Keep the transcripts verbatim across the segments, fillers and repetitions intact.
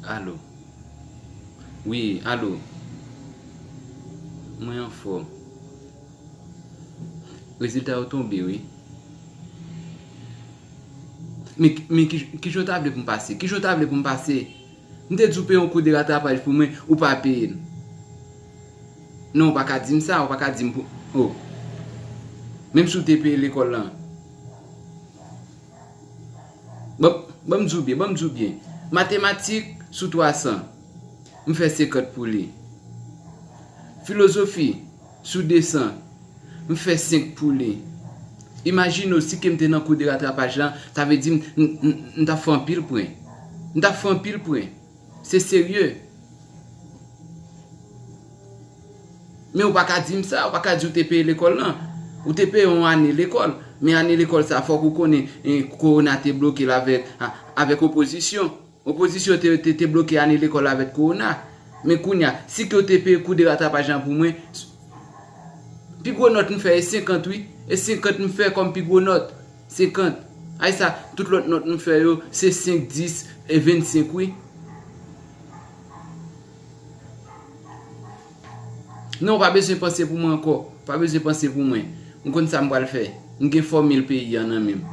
Alo. Wi, alo. Mwen anfòm. Rezilta yo tonbe, wi. Men, men ki, kijan w ta vle pou m pase? Kijan w ta vle pou m pase? M te di w peye yon kou de ratrapaj pou mwen, ou pa peye l. Non, ou pa ka di m sa, ou pa ka di m pou, oh. Menm si w te peye lekòl lan. Bon, bon, m di w byen, bon, m di w byen. Matematik sou twa san, m fè senkant pou li. Filozofi sou de san, m fè senk pou li. Imajine w, si ke m te nan kou de ratrapaj lan, sa vle di m, m, m, m t ap fè anpil pwen. M t ap fè anpil pwen. Se serye. Men ou pa ka di m sa, ou pa ka di ou te peye lekòl lan. Ou te peye yon ane lekòl. Men ane lekòl sa, fòk ou konnen, eh, kowona te bloke l avèk, a-, avèk opozisyon. Opozisyon te, te, te bloke ane lekòl avèk kowona. Men kounye a, si ke w te peye kou de ratrapaj lan pou mwen, pi gwo nòt m fè e senkant, wi. E senkant m fè kòm pi gwo nòt. Senkant. Ay sa, tout lòt nòt m fè yo, se senk, dis, e vennsenk, wi. Non, ou pa bezwen panse pou mwen ankò. Pa bezwen panse pou mwen. M konn sa m pral fè. M gen fòmil peyi a nan men m.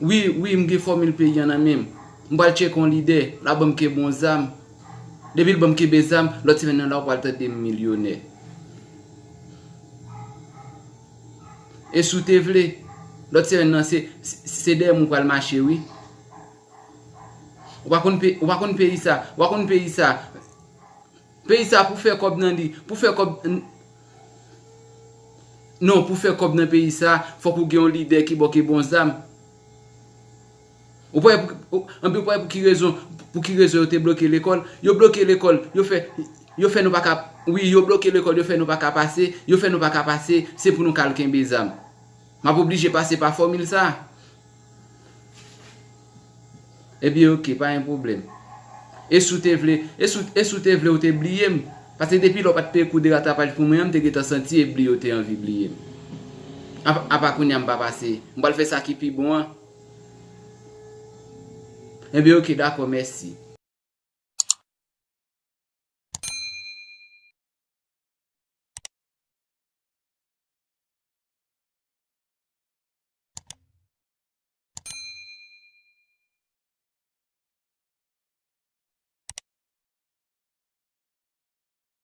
Wi, wi, m gen fòmil peyi a nan men m. M pral tcheke yon lidè, l a ban m ke bon zam. Depi l ban m kenbe zam, lòt semèn nan la, ou pral tande m milyonè. E si w te vle, lòt semèn nan, se, se, se dèyè m ou pral mache, wi. Ou pa konn pe-, ou pa konn peyi sa, ou pa konn peyi sa. Peyi sa pou fè kòb nan li, pou fè kòb n-, non, pou fè kòb nan peyi sa, fòk ou gen yon lidè ki ba w ke bon zam. Ou pa wè pou, ou, anpi ou pa wè pou ki rezon, pou ki rezon yo te bloke lekòl? Yo bloke lekòl, yo fè, yo fè nou pa ka, wi, yo bloke lekòl, yo fè nou pa ka pase, yo fè nou pa ka pase, se pou nou k al kenbe zam. M ap oblije pase pa fòmil sa. Ebyen, oke, pa gen pwoblèm. E si w te vle, e si w, e si w te vle, ou te bliye m. Paske depi lè w pa t peye kou de ratrapaj pou mwen an, m te gentan santi e bliye w te anvi bliye m. Apa, apa kounye a m pa pase. M pral fè sa ki pi bon an. Ebyen, oke, dakò, mèsi.